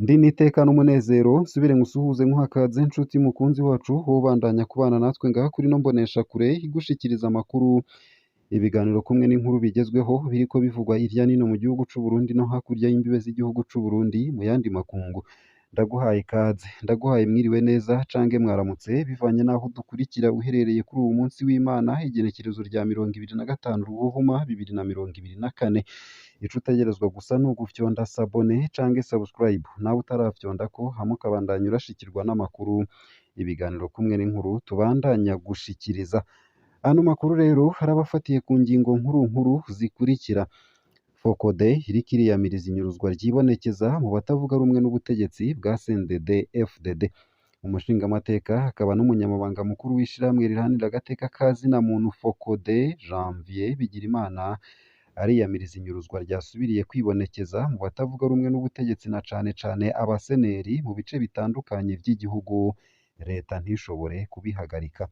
Ndi n'iteka n'umunezero nsubire ngusuhuze nkuhakaze nshuti mukunzi wacu wobandanya kubana natwe ngaha kuri ino mboneshakure igushikiriza amakuru, ibiganiro kumwe n'inkuru bigezweho biriko bivugwa irya nino mu gihugu c'u Burundi no hakurya y'imbibe z'igihugu c'u Burundi mu yandi makungu. Ndaguhaye ikaze, ndaguhaye mwiriwe neza cange mwaramutse bivanye n'aho udukurikira uherereye kuri uwu munsi w'Imana igenekerezo rya 25 Ruhuhuma 2024. Ico utegerezwa gusa ni ugufyonda s'abonner cange subscribe, nawe utarafyondako hama ukabandanya urashikirwa n'amakuru, ibiganiro kumwe n'inkuru tubandanya gushikiriza. Ano makuru rero arabafatiye ku ngingo nkuru nkuru zikurikira: FOCODE iriko iriyamiriza inyuruzwa ryibonekeza mu batavuga rumwe n'ubutegetsi bwa CNDD FDD. Umushingamateka akaba n'umunyamabanga mukuru w'ishirahamwe riharanira agateka ka zina muntu FOCODE, Janvier Bigirimana, ariyamiriza inyuruzwa ryasubiriye kwibonekeza mu batavuga rumwe n'ubutegetsi na cane cane abaseneri mu bice bitandukanye vy'igihugu, leta ntishobore kubihagarika.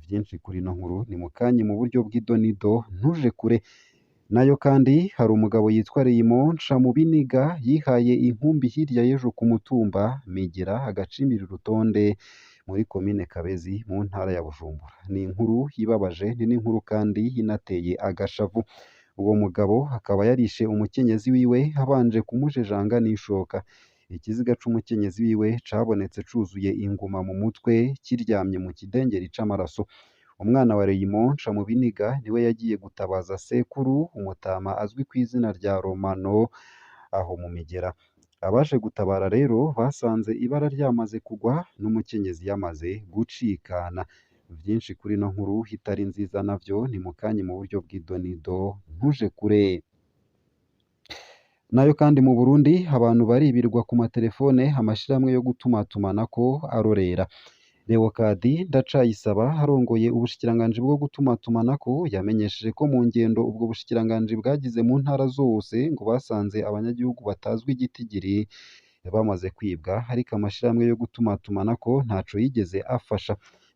Vyinshi kuri ino nkuru ni mukanye mu buryo bw'idonido, ntuje kure. Nayo kandi hari umugabo yitwa Raymond Ncamubiniga yihaye inkumbi hirya y'ejo ku mutumba Migera agacimira urutonde muri komine Kabezi mu ntara ya Bujumbura. Ni inkuru ibabaje, ni n'inkuru kandi inateye agashavu. Uwo mugabo akaba yarishe umukenyezi wiwe abanje kumujejanga n'ishoka. Ikiziga c'umukenyezi wiwe cabonetse cuzuye inguma mu mutwe kiryamye mu kidengeri c'amaraso. Umwana wa Raymond Ncamubiniga niwe yagiye gutabaza sekuru umutama azwi kw'izina rya Romano aho mu Migera. Abaje gutabara rero basanze ibara ryamaze kugwa n'umukenyezi yamaze gucikana. Vyinshi kuri ino nkuru itari nziza navyo ni mukanye mu buryo bw'idonido, ntuje kure. Nayo kandi mu Burundi abantu baribirwa ku matelefone amashirahamwe yo gutumatumanako arorera. Leokadi Ndacayisaba arongoye ubushikiranganji bwo gutumatumanako yamenyesheje ko mu ngendo ubwo bushikiranganji bwagize mu ntara zose ngo basanze abanyagihugu batazwi igitigiri bamaze kwibwa, ariko amashirahamwe yo gutumatumanako ntaco yigeze afasha.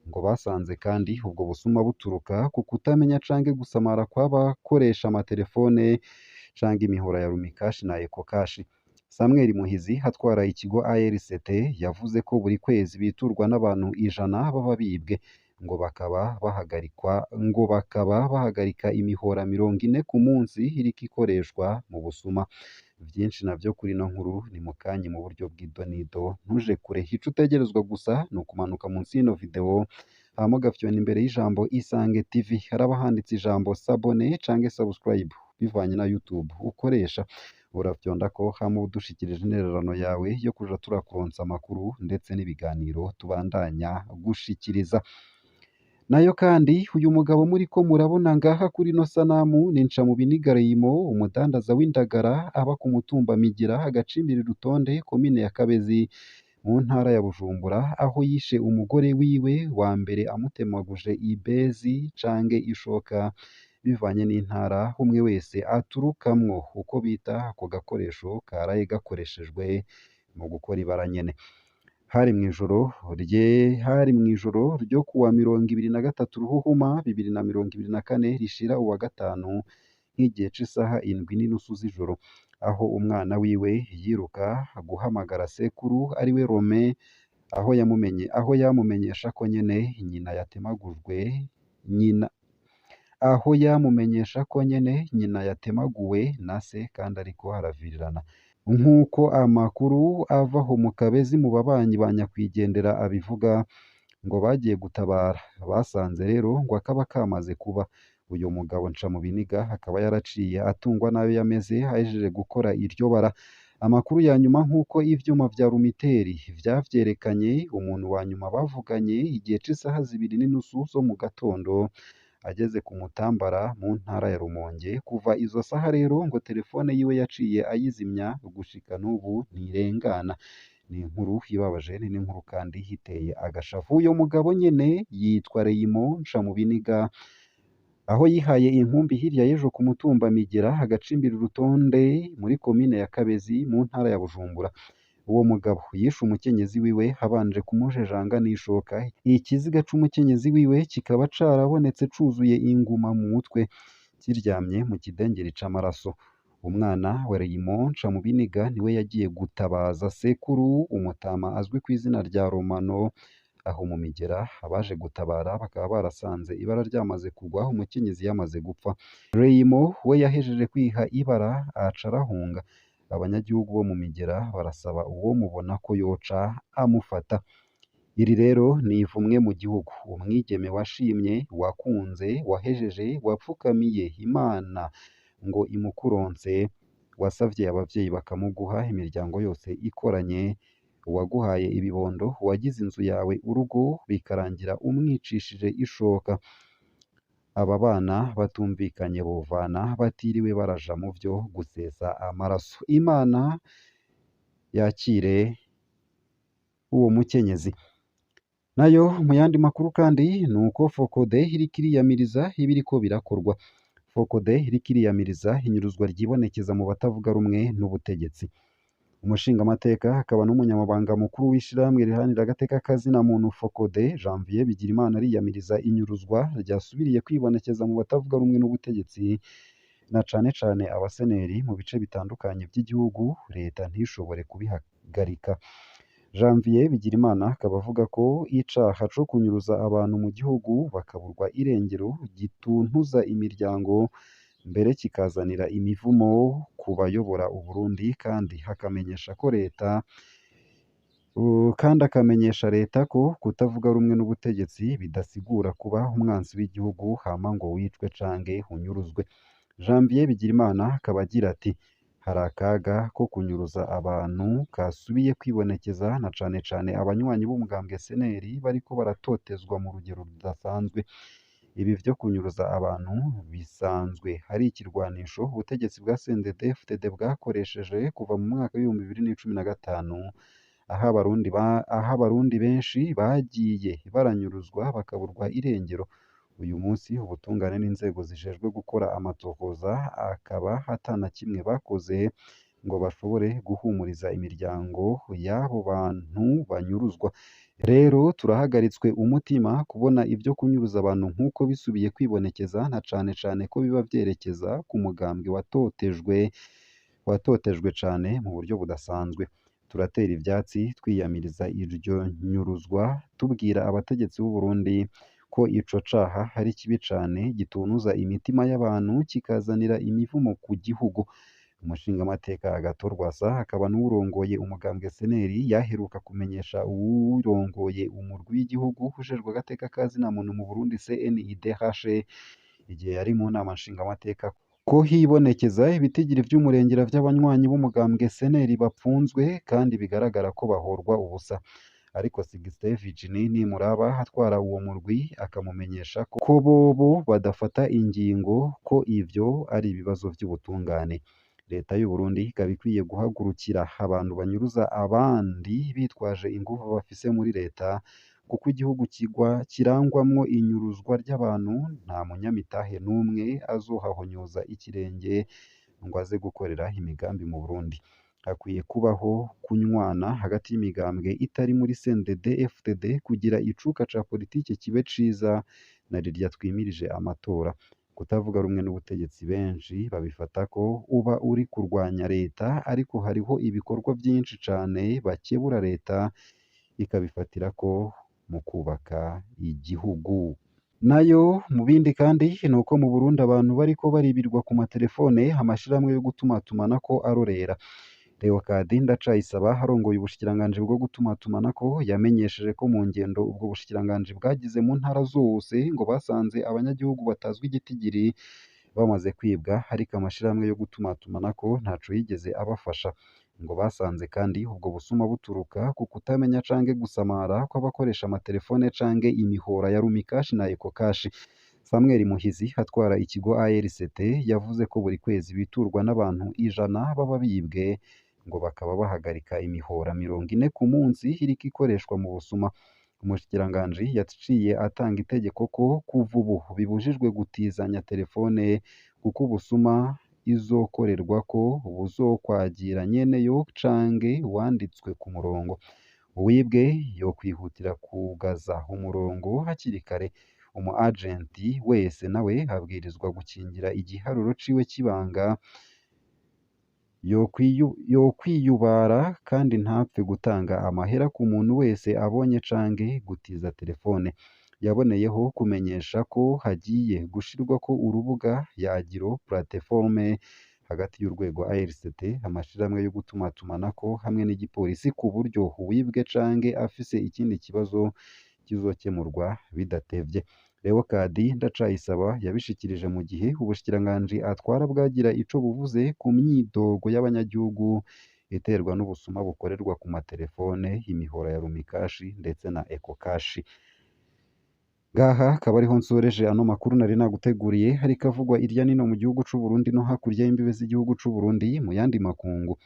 Ngo basanze kandi ubwo busuma buturuka ku kutamenya canke gusamara kw'abakoresha amatelefone canke imihora ya Rumikashi na Ecocash. Samuel Muhizi atwara ikigo ARCT yavuze ko buri kwezi biturwa n'abantu 100 baba bibwe, ngo bakaba bahagarikwa ngo bakaba bahagarika imihora 40 ku munsi iriko ikoreshwa mu busuma. Vyinshi navyo kuri ino nkuru ni mukanye mu buryo bw'idonido, ntuje kure. Ico utegerezwa gusa ni ukumanuka munsi y'ino video hama ugafyonda imbere y'ijambo Isange TV, haraba handitse ijambo s'abonner canke subscribe bivanye na YouTube ukoresha. Urafyondako hama udushikirije intererano yawe yo kuja turakuronsa amakuru ndetse n'ibiganiro tubandanya gushikiriza. Nayo kandi uyu mugabo muriko murabona ngaha kuri ino sanamu ni Ncamubiniga Raymond, umudandaza w'indagara aba ku mutumba Migira agacimbiri Rutonde komine ya Kabezi mu ntara ya Bujumbura, aho yishe umugore wiwe wa mbere amutemaguje ibezi canke ishoka bivanye n'intara umwe wese aturukamwo, uko bita ako gakoresho karaye gakoreshejwe mu gukora ibara nyene. Hari mw'ijoro rye hari mw'ijoro ryo kuwa 23 Ruhuhuma 2024 rishira uwa gatanu nk'igihe c'isaha 7:15 z'ijoro, aho umwana wiwe yiruka guhamagara sekuru ariwe Romain, aho yamumenye aho yamumenyesha ko nyene nyina yatemagujwe nyina aho yamumenyesha ko nyene nyina yatemaguwe na se kandi ariko aravirirana. Nk'uko amakuru ava aho mu Kabezi mu babanyi ba nyakwigendera abivuga, ngo bagiye gutabara basanze rero ngo akaba kamaze kuba. Uyu mugabo Ncamubiniga akaba yaraciye atungwa n'ayo yameze ahejeje gukora iryo bara. Amakuru ya nyuma nk'uko ivyuma vya Rumiteri vyavyerekanye, umuntu wa nyuma bavuganye igihe c'isaha 2:15 zo mu gatondo ageze ku Mutambara mu ntara ya Rumonge. Kuva izo saha rero ngo telefone yiwe yaciye ayizimya gushika n'ubu ntirengana. Ni inkuru ibabaje, ni n'inkuru kandi iteye agashavu. Uyo mugabo nyene yitwa Raymond Ncamubiniga, aho yihaye inkumbi hirya y'ejo ku mutumba Migera agacimbira Urutonde muri komine ya Kabezi mu ntara ya Bujumbura. Uwo mugabo yishe umukenyezi wiwe abanje kumujejanga n'ishoka. Ikiziga c'umukenyezi wiwe kikaba carabonetse cuzuye inguma mu mutwe kiryamye mu kidengeri c'amaraso. Umwana wa Raymond Ncamubiniga niwe yagiye gutabaza sekuru umutama azwi ku izina rya Romano aho mu Migera. Abaje gutabara bakaba barasanze ibara ryamaze kugwa, umukenyezi yamaze gupfa. Raymond we yahejeje kwiha ibara aca arahunga. Abanyagihugu bo mu Migera barasaba uwomubona ko yoca amufata. Iri rero ni ivumwe mu gihugu. Umwigeme washimye, wakunze, wahejeje, wapfukamiye Imana ngo imukuronse, wasavye abavyeyi bakamuguha, imiryango yose ikoranye, uwaguhaye ibibondo, uwagize inzu yawe urugo, bikarangira umwicishije ishoka. Aba bana batumvikanye bovana batiriwe baraja mu vyo gusesa amaraso. Imana yakire uwo mukenyezi. Nayo mu yandi makuru kandi nuko FOCODE iriko iriyamiriza ibiriko birakorwa. FOCODE iriko iriyamiriza inyuruzwa ryibonekeza mu batavuga rumwe n'ubutegetsi. Umushingamateka akaba n'umunyamabanga mukuru w'ishirahamwe riharanira agateka kazina muntu FOCODE, Janvier Bigirimana, ariyamiriza inyuruzwa ryasubiriye kwibonekeza mu batavuga rumwe n'ubutegetsi, na cane cane abaseneri mu bice bitandukanye vy'igihugu, leta ntishobore kubihagarika. Janvier Bigirimana akaba avuga ko icaha co kunyuruza abantu mu gihugu bakaburwa irengero gituntuza imiryango, mbere kikazanira imivumo ku bayobora Uburundi, kandi akamenyesha ko leta kandi akamenyesha leta ko kutavuga rumwe n'ubutegetsi bidasigura kuba umwansi w'igihugu hama ngo wicwe canke unyuruzwe. Janvier Bigirimana akaba agira ati: hari akaga ko kunyuruza abantu kasubiye kwibonekeza, na cane cane abanywanyi b'umugambwe SNL bariko baratotezwa mu rugero rudasanzwe. Ibi vyo kunyuruza abantu bisanzwe ari ikirwanisho ubutegetsi bwa CNDD-FDD bwakoresheje kuva mu mwaka w'2015, aho abarundi benshi bagiye baranyuruzwa bakaburwa irengero. Uyu munsi ubutungane n'inzego zijejwe gukora amatohoza akaba ata na kimwe bakoze ngo bashobore guhumuriza imiryango y'abo bantu banyuruzwa. Rero turahagaritswe umutima kubona ivyo kunyuruza abantu nk'uko bisubiye kwibonekeza, na cane cane ko biba vyerekeza ku mugambwe watotejwe cane mu buryo budasanzwe. Turatera ivyatsi twiyamiriza iryo nyuruzwa, tubwira abategetsi b'u Burundi ko ico caha ari kibi cane, gitunuza imitima y'abantu, kikazanira imivumo ku gihugu. Umushingamateka Agathon Rwasa akaba n'uwurongoye umugambwe SNL yaheruka kumenyesha uwurongoye umurwi w'igihugu ujejwe agateka kazina muntu mu Burundi CNIDH igihe yari mu nama nshingamateka ko hibonekeza ibitigiri vy'umurengera vy'abanywanyi b'umugambwe SNL bapfunzwe kandi bigaragara ko bahorwa ubusa. Ariko Sixte Virginie Nimuraba atwara uwo murwi akamumenyesha ko bobo badafata ingingo, ko ivyo ari ibibazo vy'ubutungane. Leta y'u Burundi ikaba ikwiye guhagurukira abantu banyuruza abandi bitwaje inguvu bafise muri leta, kuko igihugu kigwa kirangwamwo inyuruzwa ry'abantu nta munyamitahe n'umwe azohahonyoza ikirenge ngo aze gukorera imigambi mu Burundi. Hakwiye kubaho kunywana hagati y'imigambwe itari muri CNDD FDD kugira icuka ca politike kibe ciza na rirya twimirije amatora. Kutavuga rumwe n'ubutegetsi benshi babifata ko uba uri kurwanya leta, ariko hariho ibikorwa vyinshi cane bakebura leta ikabifatira ko mu kubaka igihugu. Nayo mu bindi kandi nuko mu Burundi abantu bariko baribirwa ku matelefone, amashirahamwe yo gutumatumanako arorera. Leokadi Ndacayisaba arongoye ubushikiranganji bwo gutumatumanako yamenyesheje ko mu ngendo ubwo bushikiranganji bwagize mu ntara zose ngo basanze abanyagihugu batazwi igitigiri bamaze kwibwa, ariko amashirahamwe yo gutumatumanako ntaco yigeze abafasha. Ngo basanze kandi ubwo busuma buturuka ku kutamenya canke gusamara kw'abakoresha amatelefone canke imihora ya Rumikashi na Ecocash. Samuel Muhizi atwara ikigo ARCT yavuze ko buri kwezi biturwa n'abantu 100 baba bibwe, ngo bakaba bahagarika imihora 40 ku munsi iriko ikoreshwa mu busuma. Umushikiranganji yaciye atanga itegeko ko kuva ubu bibujijwe gutizanya telefone, kuko ubusuma izokorerwako buzokwagira nyeneyo canke uwanditswe ku murongo. Uwibwe yokwihutira kugaza umurongo hakiri kare. Umu agenti wese nawe abwirizwa gukingira igiharuro ciwe c'ibanga Yokwiyubara kandi ntapfe gutanga amahera ku muntu wese abonye canke gutiza telefone. Yaboneyeho kumenyesha ko hagiye gushirwako urubuga Yagiro Plateforme hagati y'urwego ARCT, amashirahamwe yo gutumatumanako hamwe n'igipolisi, ku buryo uwibwe canke afise ikindi kibazo kizokemurwa bidatevye. Leokadi Ndacayisaba yabishikirije mu gihe ubushikiranganji atwara bwagira ico buvuze ku myidogo y'abanyagihugu iterwa n'ubusuma bukorerwa ku matelefone, imihora ya Rumikashi ndetse na Ecocash. Ngaha akaba ariho nsoreje ano makuru nari naguteguriye, hariko avugwa irya nino mu gihugu c'u Burundi no hakurya y'imbibe z'igihugu c'u Burundi mu yandi makungu.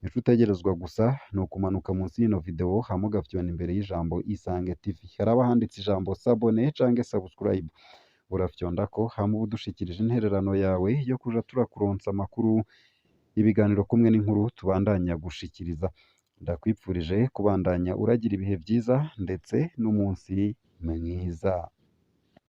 Ico utegerezwa gusa ni ukumanuka munsi y'ino video hama ugafyona imbere y'ijambo Isange TV. Haraba handitse ijambo s'abonner canke subscribe. Urafyondako hama uba udushikirije intererano yawe yo kuja turakuronsa amakuru, ibiganiro kumwe n'inkuru tubandanya gushikiriza. Ndakwipfurije kubandanya uragira ibihe vyiza ndetse n'umunsi mwiza.